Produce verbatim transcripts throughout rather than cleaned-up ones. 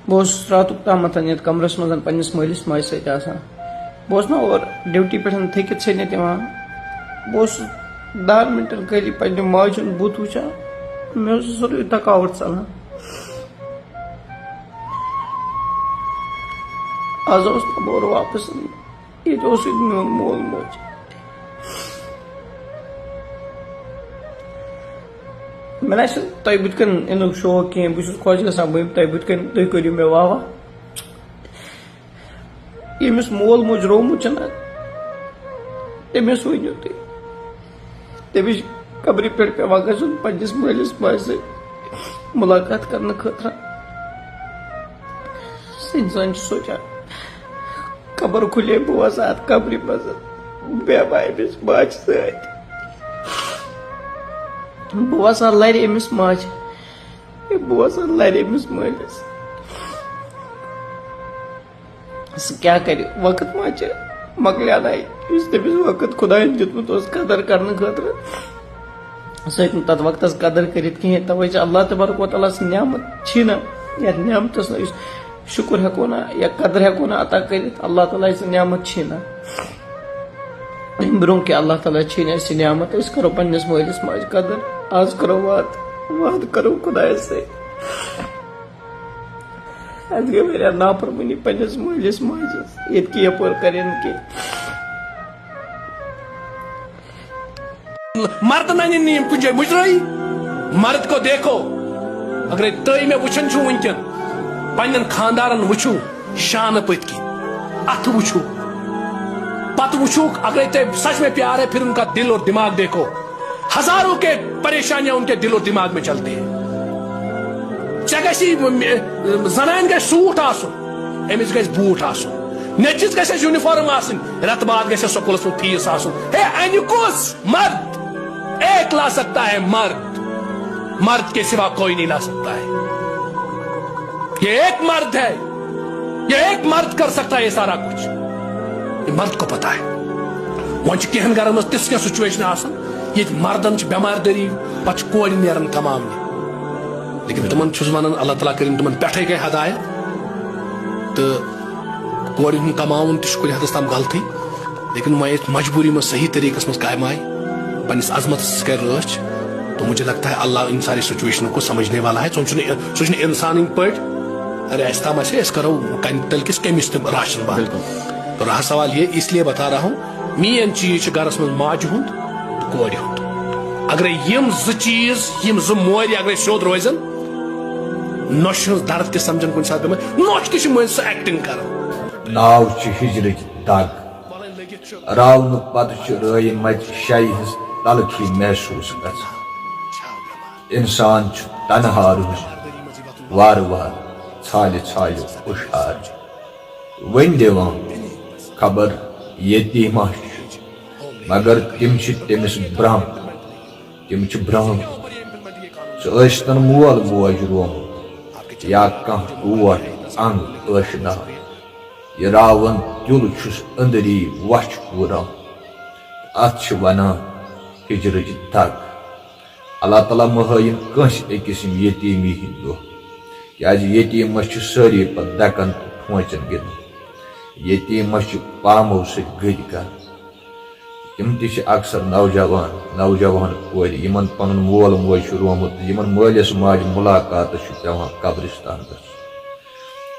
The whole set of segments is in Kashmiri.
بہٕ اوسُس راتُک تامَتھ یَتھ کَمرَس منٛز پنٛنِس مٲلِس ماجہِ سۭتۍ آسان۔ بہٕ اوسُس نا اورٕ ڈیوٹی پٮ۪ٹھ تھٔکِتھ ژھیٚنِتھ یِوان۔ بہٕ اوسُس دَہَن مِنٹَن خٲلی پنٛنہِ ماجہِ ہُنٛد بُتھ وٕچھان۔ مےٚ اوس سورُے تھکاوٹ ژَلان۔ آز اوس نہٕ بہٕ اورٕ واپَس۔ ییٚتہِ اوس ییٚتہِ میون مول موج۔ مےٚ نہ چھُنہٕ تۄہہِ بٕتھِ کَنۍ یِنُک شوق کینٛہہ، بہٕ چھُس خۄش گژھان، بہٕ یِمہٕ تۄہہِ بٕتھِ کَنۍ، تُہۍ کٔرِو مےٚ واہ واہ۔ ییٚمِس مول موج روومُت چھُنہ، تٔمِس ؤنِو تُہۍ۔ تٔمِس قبرِ پٮ۪ٹھ پٮ۪وان گژھُن پنٛنِس مٲلِس ماجہِ سۭتۍ مُلاقات کرنہٕ خٲطرٕ۔ اِنسان چھُ سونٛچان، قبر کھُلے، بہٕ وَسہٕ اَتھ قبرِ منٛز، بیٚہمہٕ أمِس ماجہِ سۭتۍ۔ بہٕ وَسہٕ ہا لَرِ أمِس ماجہِ، بہٕ وَسہٕ ہا لَرِ أمِس مٲلِس۔ سُہ کیٛاہ کَرِ؟ وقت ما چھِ مۄکلیٛانَے؟ یُس تٔمِس وقت خۄدایَن دیُتمُت اوس قدر کرنہٕ خٲطرٕ، سُہ ہیٚکہِ نہٕ تَتھ وقتَس قدر کٔرِتھ کِہیٖنۍ۔ تَوَے چھِ اللہ تبارک و تعالیٰ سٕنٛز نعمت چھِی نہ، یَتھ نعمتَس نہٕ أسۍ شُکُر ہٮ۪کو نہ یا قدر ہٮ۪کو نہ عطا کٔرِتھ، اللہ تعالیٰ سٕنٛز نعمت چھِی نہ۔ اَمہِ برٛونٛہہ کہِ اللہ تعالیٰ چھِی نہٕ اَسہِ نعمت، أسۍ کَرو پنٛنِس مٲلِس ماجہِ قدر۔ آز کَرو وعدٕ، وعدٕ کَرو خۄدایَس سۭتۍ۔ اَسہِ گٔے واریاہ نافرمٲنی پنٛنِس مٲلِس ماجہِ، ییٚتہِ کہِ یَپٲرۍ کَرن کہِ۔ مرد نہ نِن یِم کُنہِ جایہِ مُجرٲیی۔ مرد کو دیکھو، اگرے تُہۍ مےٚ وٕچھان چھِو وٕنکٮ۪ن، پنٛنٮ۪ن خاندارن وٕچھِو شانہٕ پٔتۍ کِنۍ، اَتھٕ وٕچھِو، پتہٕ وٕچھِو، اگرے تۄہہِ سچ میں پیار ہے، پھر ان کا دل اور دماغ دیکھو۔ ہزاروں کے پریشانیاں ان کے دل اور دماغ میں چلتے ہیں۔ ژےٚ گژھی، زنانہِ گژھِ سوٗٹ آسُن، أمِس گژھِ بوٗٹ آسُن، نیٚچوِس گژھِ اَسہِ یوٗنِفارم آسٕنۍ، رٮ۪تہٕ بعد گژھِ اَسہِ سکوٗلس منٛز فیٖس آسُن۔ ہے، اَنہِ کُس مرد؟ ایک لا سکتا ہے مرد، مرد کے سوا کوئی نہیں لا سکتا ہے۔ یہ ایک مرد ہے، یہ ایک مرد کر سکتا ہے یہ سارا کچھ۔ یہ مرد کو پتا ہے۔ وۄنۍ چھِ کینٛہَن گَرَن منٛز تِژھ کینٛہہ سچویشن آسان، ییٚتہِ مردن چھِ بٮ۪مارِ دٲری، پتہٕ چھِ کورِ نیران کماونہِ۔ لیکن تِمن چھُس ونان، اللہ تعالیٰ کٔرِن تِمن پٮ۪ٹھَے گٔے ہدایت۔ تہٕ کورِ ہُنٛد کماوُن تہِ چھُ کُنہِ حدس تام غلطٕے، لیکن وۄنۍ ییٚتہِ مجبوٗری منٛز صحیح طریٖقس منٛز کامہِ آیہِ، پننِس عظمتس سۭتۍ کرِ رٲچھ، تو مجھے لگتا ہے اللہ ان ساری سچویشنوں کو سمجھنے والا ہے۔ سُہ چھُنہٕ، سُہ چھُنہٕ انسانٕنۍ پٲٹھۍ، ارے اَسہِ تام آسہِ ہے، أسۍ کرو کنہِ تلہٕ کِس کٔمِس تہِ راشن بنٛد۔ بالکل۔ تو رہا سوال یہ، اس لیے بتا رہا ہوں، مین چیز چھُ گرس منٛز ماجہِ ہُنٛد تہٕ کورِ ہُنٛد۔ اگرے یِم زٕ چیز، یِم زٕ مورِ اگرے سیوٚد روزن، نۄشہِ ہٕنٛز درد تہِ سمجھن کُنہِ ساتہٕ تِمن، نۄش تہِ چھِ مٔنٛزۍ سۄ ایکٹنگ کران۔ ناو چھُ ہجرٕچ دگ۔ راونہٕ پتہٕ چھِ رٲوۍ مژِ شایہِ ہٕنٛز تلخی محسوس گژھان۔ انسان چھُ تنہا روٗزِتھ وارٕ وارٕ ژھالہِ ژھالہِ ہُشار۔ وۄنۍ دِوان خبر ییٚتی ما چھُ، مگر تِم چھِ تٔمِس برٛم، تِم چھِ برٛم۔ سُہ ٲسۍتن مول موج رومُت یا کانٛہہ ٹوٹھ انگ ٲشنا، یہِ راوُن دیُل چھُس أنٛدری وَچھ پوٗران۔ اَتھ چھِ وَنان ہِجرٕچ دگ۔ اللہ تعالیٰ مہ ہٲیِن کٲنٛسہِ أکِس یِم یتیٖمی ہِنٛدۍ دۄہ، کیٛازِ یتیٖمس چھِ سٲری پتہٕ دکن تہٕ ٹھونچن گِنٛدان۔ یتیٖمس چھِ پامو سۭتۍ گٔرۍ کران۔ تِم تہِ چھِ اکثر نوجوان، نوجوان کورِ، یِمن پنُن مول موج چھُ رومُت، یِمن مٲلِس ماجہِ مُلاقاتس چھُ پٮ۪وان قبرستان گژھُن۔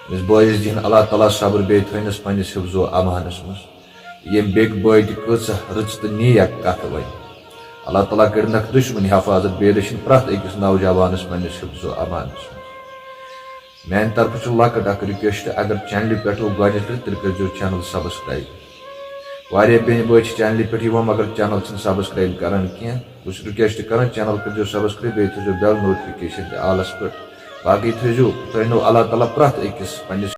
أمِس بٲیِس دِیِن اللہ تعالیٰ صبر، بیٚیہِ تھٲینس پننِس حفظ و امانس منٛز۔ ییٚمۍ بیٚکۍ بٲے تہِ کۭژاہ رٕژ تہٕ نیک کتھ ونہِ۔ اللہ تعالیٰ کٔرِنکھ دُشمنۍ حفاظت، بیٚیہِ رٔچھِن پرٛٮ۪تھ أکِس نوجوانس پننِس حفظ و امانس منٛز۔ میانہِ طرفہٕ چھُ لۄکٕٹ اکھ request، اگر چینلہِ پٮ۪ٹھ ہو گۄڈٕنِچ لٹہِ، تیٚلہِ کٔرۍزیو channel subscribe۔ واریاہ بیٚنہِ بٲے چھِ چینلہِ پٮ۪ٹھ یِوان، مگر channel چھِنہٕ subscribe کران کینٛہہ۔ بہٕ چھُس request کران، channel کٔرۍزیو subscribe، بیٚیہِ تھٲیزیو bell notification تہِ آلس پٮ۪ٹھ۔ باقٕے تھٲیزیو، تھٲینو اللہ تعالیٰ پرٛٮ۪تھ أکِس پننِس